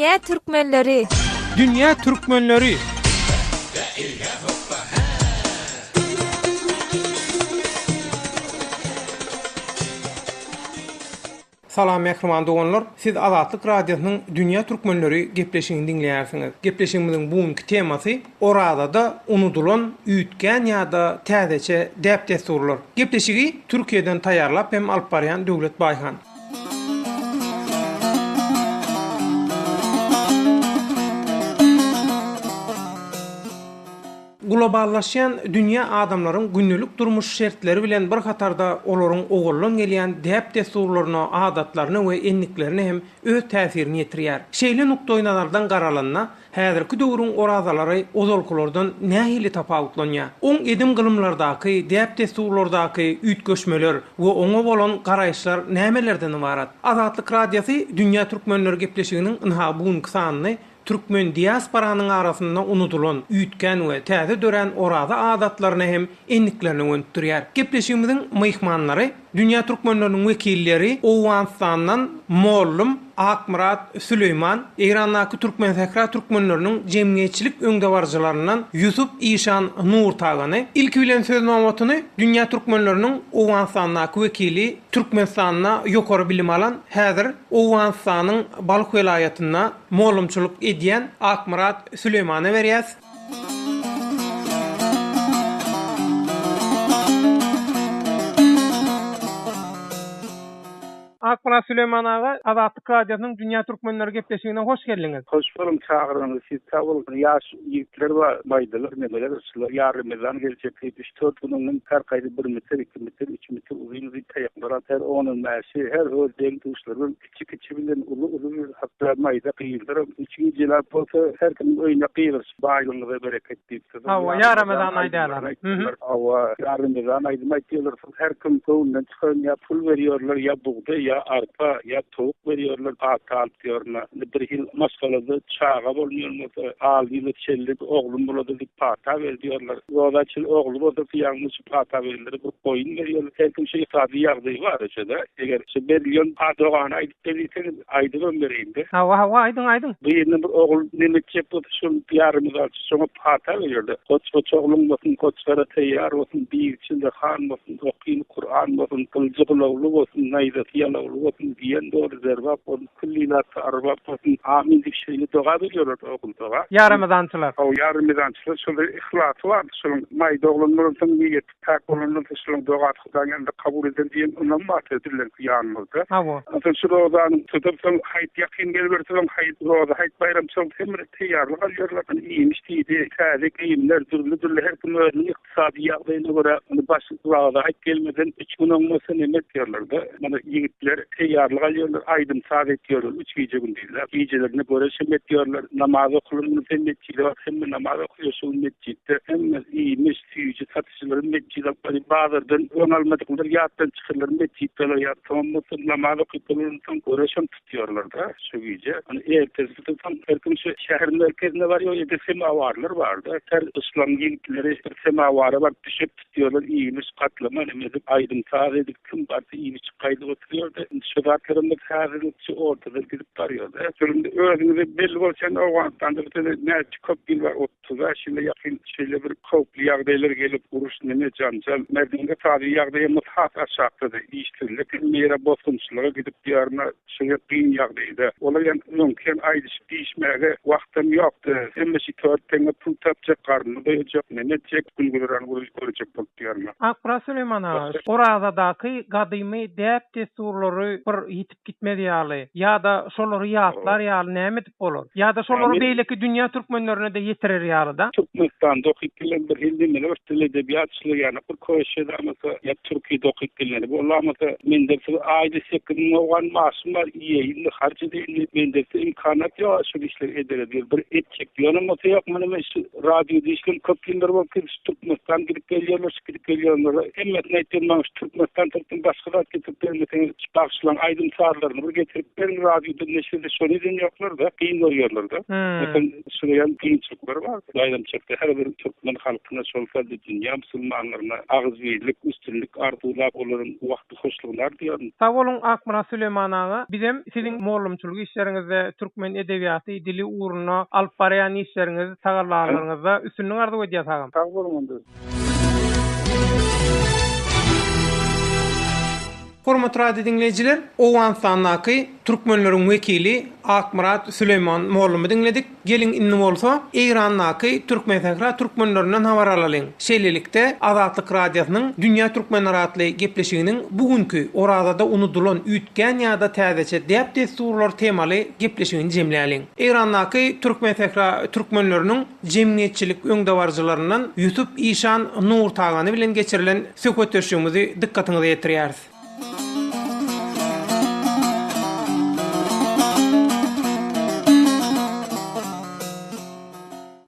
Dünýä türkmenleri! Dünýä türkmenleri! Salam mähriban doganlar! Siz Azatlyk Radiosynyň Dünýä türkmenleri gepleşigini diňleýärsiňiz. Gepleşigimiziň bu günki temasy Orazada unudylan, üýtgän ýa-da täzeçe däp-dessurlar. Gepleşigi Türkiýeden taýýarlap hem alyp barýan Döwlet Baýhan. Globallaşýan dünýä adamlaryň gündelik durmuş şertleri bilen bir hatarda olaryň owaldan gelýän däp-dessurlaryna, adatlaryna we endiklerine hem öz täsirini ýetirýär. Şeýle nukdaýnazardan garalanda, häzirki döwrüň orazalary ozalkylardan nähili tapawutlanýar? Oň edim-gylymlardaky, däp-dessurlardaky üýtgeşmeler we oňa bolan garaýyşlar nämelerden ybarat? Azatlyk Radiosy Dünýä türkmenleri gepleşiginiň ynha bu günki sanyny Türkmen diasporanyň arasynda unudylan, üýtgän we täze dörän oraza adatlaryna hem endiklerine gönükdirýär. Gepleşigimiziň myhmanlary, dünýä türkmenleriniň wekilleri Owganystandan mollum Akmyrat Süleýman, Eýrandaky Türkmensähra türkmenleriniň jemgyýetçilik öňdebaryjylaryndan Ýusup işan Nurtagany, ilki bilen söz nobatyny dünýä türkmenleriniň Owganystandaky wekili, Türkmenistanda ýokary bilim alan, häzir Owganystanyň Balh welaýatynda Mollumçylyk edýän Akmyrat Süleýmana berýäs. Akmyrat Süleýman aga, Azatlyk Radiosynyň Dünýä Türkmenleri gepleşigine hoş geldiňiz. Hoş boluň çagyranyňyz üçin sag boluň. Ýaş ýigitler bar, maýdalar, nemeler, şular ýa Remezan geljek diýip üç-dört gün öňden her haýsy bir metr, iki metr, üç metr uzyn-uzyn taýaklar alyp, her on-on bäşi, her öz deň-duşlary bilen Kiçi-kiçi bilen, uly-uly bilen, hatda maýda gyzlaram üç gijeläp bolsa, her kimiň öýüne gygyryşyp, Baýlygyňyza bereket diýip, soň Hawa, ýa Ramazan aýdýarlar. Hawa, ýa Ramazan aýdym aýtýarlar. Soň her kim göwnünden çykan ýa pul berýärler, ýa bugdaý, ýa arpa, ýa towuk berýärler, pata alyp ýörme. Indi bir hil maşgalada çaga bolmaýan bolsa, aldy ýyla çenli oglum bolady diýip pata ber diýýärler. Roza çenli ogly bolsa, ýagny şu pata berenlere bir goýun berýärler. Her kim şu ykdysady ýagdaýy bar şo-da. Eger şu berilýän dogany aýdyp ber diýseňiz, aýdybam bereýin-de. Hawa, hawa, aýdyň, aýdyň. Birine bir ogul neme etjek bolsa, şol ýarymyz alçy şoňa pata berýär-de. Goç-goç ogluň bolsun, goçlara taýýar bolsun, bir içinde han bolsun, okyny Kuran bolsun, gylyjy gylawly bolsun, naýzasy ýalawly bolsun, diýen dogry zerbap bolsun, külli ilatda arbap bolsun, amin diýip şeýle doga berýärler ogul doga. Ýaremezançylar. Hawa, ýaremezançylar şol yhlasy bardy şolaň. Maýda oglan bolansoň niýeti Päk bolandan soň şolaryň dogasy Hudaýyň ýanynda kabul ediler diýen ynam bar bizleňki ýanymyzda. Hawa. Onsoň şu rozanyň tutup soň haýyt ýakyn geliberse soň haýyt roza haýyt baýramçylyk hem bir teýýarlyk alýarlar. Ony iýmiş diýdi, täze geýimler dürli-dürli her kim özüniň ykdysady ýagdaýyna görä ony baş roza haýyt gelmeden üç gün öň bolsa neme etýärler-de, muny ýigitler teýýarlyk alýarlar, aýdym-saz etýärler üç gije-gündizläp. Gijelerine göreş hem etýärler. Namaz okylan gün hem metjide baryp hemme namaz okaýar şu gün metjitde hemme iýmiş, Süýji satyjylary metjide alyp barýar. Bazardan öň almadyklar ýatdan çykarlar metjitde alaýar. Soňam bolsa namaz okyp bolansoň göreşem tutýarlar-da şu gije. Ony ertesi tutunsoň her kim şu şäher merkezine barýar, o ýerde semawarlar bar-da. Her yslam ýigitleri bir semawara baryp düşek tutýarlar, iýmiş, gatlama neme edip, aýdym-saz edip, kim barsa iýip-içip gaýdyp oturýar-da. Indi şu zatlaram bir häzirlikçe ortadan gidip barýar-da. Şol indi özüňize belli bolşy ýaly Owganystanda bir sene näçe köp ýyl bar, 35 ýyla ýakyn şeýle bir howply ýagdaýlar gelip, uruş, neme, janjal, merdiň ykdysady ýagdaýymyz has aşakdady. Işsizlik, hemme ýere bosgunçylyga gidip ýörme, şeýle kyn ýagdaýda. Olar hem öňki hem aýdyşyp diýişmäge wagtam ýokdy. Hemme şi tört teňňe pul tapjak, garnyny doýurjak, neme etjek, gün-güzeran görjek bolup ýörme. Akmyrat Süleýman aga, Orazadaky gadymy däp-dessurlary bir ýitip gitmez ýaly, ýa-da şolary ýatlar ýaly näme edip bolar? Ýa-da şolary beýleki dünýä türkmenlerine-de ýetirer ýaly-da? Türkmenistanda okyp gelen bir hili nemeler bar, dil edebiýatçylygy ýa-da bir köşe-de bolsa, ýa türki-de okyp geleni bolamasa, mende siz aýda 8000 owgan maaşym bar, iýeýinmi, harç edeýinmi, mende size imkanat ýok şol işleri edere diýip, bir etjek diýenem bolsa ýok, muny men şu radioda işledim köp ýyllar bolupdyr, şu Türkmenistan gidip gelýärler, şu gidip gelýänlere hemmesine aýtýan maňa şu Türkmenistan tarapdan başga zat getirip bermeseňiz, şu bagşylar. Şolaň aýdym-sazlaryny bir getirip beriň radioda neşirde şony eden ýoklar-da, kyn görýärler-de. Meselem, şular ýaly kynçylyklar bar. Baýramçylykda her bir türkmen halkyna, şol sanda dünýä musulmanlaryna agzybirlik, üstünlik arzuwlap, olaryň wagty hoşlugyny arzuwýaryn. Sag boluň Akmyrat Süleýman aga, bizem siziň mollumçylyk işleriňizde, türkmen edebiýaty, dili ugrunda alyp barýan işleriňiz, tagallalaryňyzda üstünlik arzuw edýäs agam. Sag boluň onda. Hormatly radio diňleýjiler, Owganystandaky türkmenleriň wekili Akmyrat Süleýman mollumy diňledik. Geliň indi bolsa Eýrandaky Türkmensähra türkmenlerinden habar alalyň. Şeýlelikde, Azatlyk Radiosynyň Dünýä türkmenleri atly gepleşiginiň bu günki Orazada unudylan, üýtgän ýa-da täzeçe däp-dessurlar temaly gepleşigini jemläliň. Eýrandaky Türkmensähra türkmenleriniň jemgyýetçilik öňdebaryjylaryndan Ýusup işan Nurtagany bilen geçirilen söhbetdeşligimizi dykgatyňyza ýetirýäris.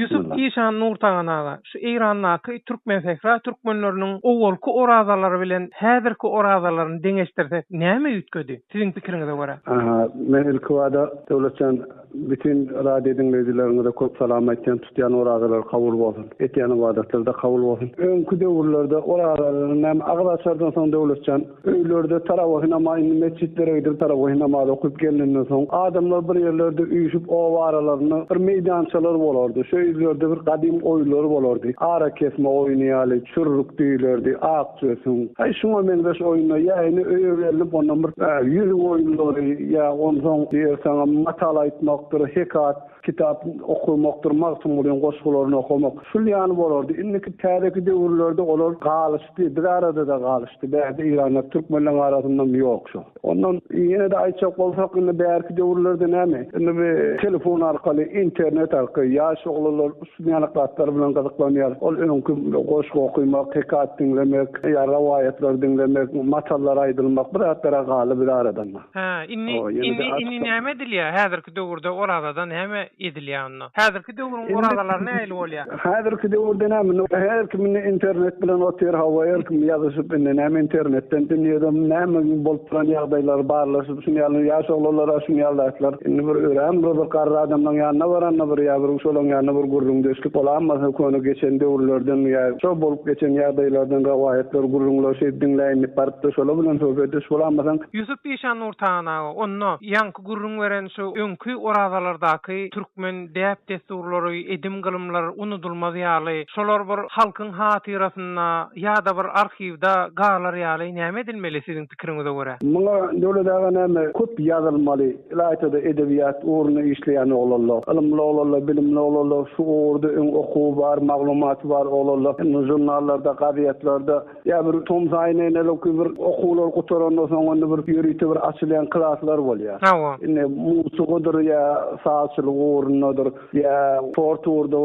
Ýusup işan Nurtagan aga, şu Eýrandaky Türkmensähra türkmenleriniň owalky orazalary bilen häzirki orazalaryny deňeşdirsek näme üýtgedi, siziň pikiriňize görä? Aha, men ilkibada Döwletjan Bütin radio diňleýjileriňize köp salam aýtýan tutýan orazalary kabul bolsun. Etýän ybadatlary-da kabul bolsun. Öňki döwürlerde orazalaryň näme agyz açardan soň Döwletjan öýlerde tarawahy namaz indi metjitlere gidip tarawahy namazy okyp gelnenden soň adamlar bir ýerlerde üýşüp oba aralarynda bir meýdançalar bolardy. Şo ýerlerde bir gadym oýunlar bolardy. Arakesme oýny ýaly çürrük diýilerdi, ak Çözüň. Haý şuňa meňzeş oýunda ýa ine öýe gelnip ondan bir ýüzük oýunlary ýa onsoň diýerseňem matal aýtmakdyr, hekat, kitap okamakdyr, Magtymgulyň goşgularyny okamak. Şul ýaly bolardy. Indiki täzeki döwürlerde olar galyşdy, biz arada-da galyşdy. Bärde Eýranda türkmenleň arasyndan ýok şo. Ondan ýene-de aýtjak bolsak indi bärki döwürlerde näme? Indi bi telefon arkaly, internet arkaly ýaş oglanlar Şu ýaly zatlar bilen gyzyklanýar. Ol öňki goşgy okymak, hekat diňlemek, ýa rowaýatlary diňlemek, matallar aýdylmak bu zatlara galdy biz aradan. Hä, indi, indi, indi näme edilýär? Häzirki döwürde orazada näme edilýär onda? Häzirki döwrüň orazalary nähili bolýar? Häzirki döwürde näme? Indi her kim indi internet bilen otyr, hawa, her kim ýazyşyp indi näme internetden dünýede näme bolup duran ýagdaýlary barlaşyp, şuny ýaly ýaş oglanlara şuny ýaly zatlar indi bir örän bir bir garry adamlaň ýanyna baranda bir ýa bir şolaň ýanynda bir gürrüňdeşlik bolanmasa köne geçen döwürlerden ýa şo bolup geçen ýagdaýlardan rowaýatlar gürrüňler şeýdip diňläýin diýip barypda şolar bilen söhbetdeş bolanmasaň Ýusup işan Nurtagan aga onda ýaňky gürrüň beren şu öňki orazalardaky türkmen däp-dessurlary edim-gylymlar unudylmaz ýaly şolar bir halkyň hatyrasynda ýa-da bir arhiwda galar ýaly näme edilmeli siziň pikiriňize görä? Muňa Döwlet aga näme köp ýazylmaly, ylaýta-da edebiýat ugrunda işleýän oglanlar, ylymly oglanlar, bilimli oglanlar, şu ugurda öň okuwy bar, maglumaty bar oglanlar, indi žurnallarda, gazetlarda ýa bir tomus aýyna enelewki bir okuwlar gutarandan soň onda bir ýörite bir açylýan klaslar bolýar. Hawa. Indi musygydyr ýa sazçylyk ugrundadyr. Ýa sport ugurda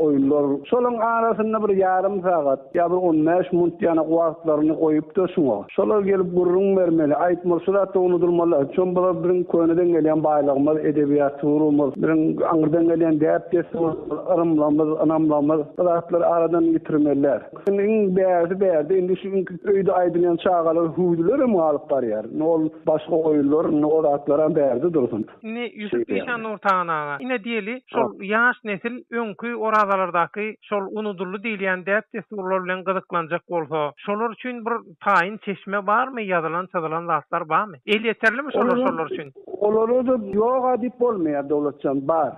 oýunlar. Şolaň arasynda bir ýarym sagat, ýa bir on bäş munt ýanak wagtlaryny goýup-da şuňa. Şolar gelip gürrüň bermeli, aýtmaly, şu zatlar unudylmaly. Şon bular biziň köneden gelýän baýlygymyz, edebiýat-surumyz, biziň aňyrdan gelýän däp-dessurymyz, yrymlarymyz, ynamlarymyz. Bu zatlary aradan ýitirmeli däl. Indi iň bärsi bärde, indi şu öýde aýdylýan çagalar hüwdülerem galyp barýar. Indi ol başga oýunlar, indi o zatlaram bärde dursun. Indi Ýusup işan Nurtagan aga, ine diýeli, şol ýaş nesil öňki orazalardaky şol unudyldy diýilýän däp-dessurlar bilen gyzyklanjak bolsa, şolar üçin bir taýyn çeşme barmy, ýazylan-çyzylan zatlar barmy? Elýeterlimi şolar şolar üçin? Olara-da ýog-a diýip bolmaýar, Döwletjan, bar.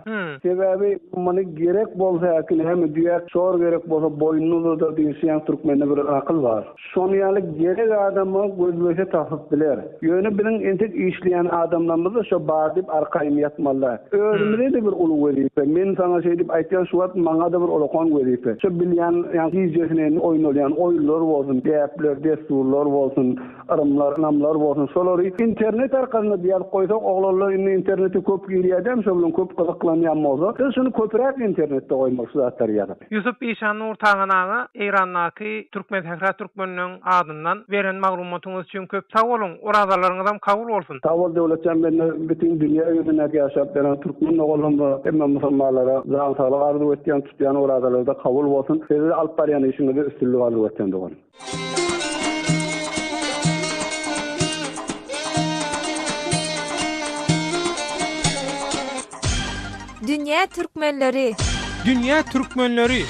Sebäbi muny gerek bolsa häki näme, düýä şor gerek bolsa boýnuny uzadar diýlişi ýaly türkmende bir akyl bar. Şonuň ýaly gerek adama gözlese tapyp biler. Ýöne biziň entek işleýän adamlarymyzda şo bar diýip arkaýyn ýatmalyda. Özümize-de bir uly wezipe. Men saňa şeýdip aýtýan şu wagt maňa-da bir ulakan wezipe. Şo bilýän ýa gijesine indi oýnalýan oýunlar bolsun, däpler, dessurlar bolsun, yrymlar, ynamlar bolsun şolary internet arkasynda ýazyp goýsak oglanlar indi internete köp girýädäm şo bilen köp gyzyklanýan bolsa biz şuny köpräk internetde goýmaly şu zatlary ýazyp. Ýusup işan Nurtagan aga Eýrandaky Türkmensähra türkmeniniň adyndan beren maglumatyňyz üçin köp sag boluň, orazalaryňyzam kabul bolsun. Sag bol Döwletjan mende bütin dünýä ýüzündäki ýaşap ýören türkmen doganlarymyza hemme musulmanlara jan saglyk arzuw etýän tutýan orazalaryda kabul bolsun sizede alyp barýan işiňizde üstünlik arzuw etýän dogan. Dünýä türkmenleri! Dünýä türkmenleri!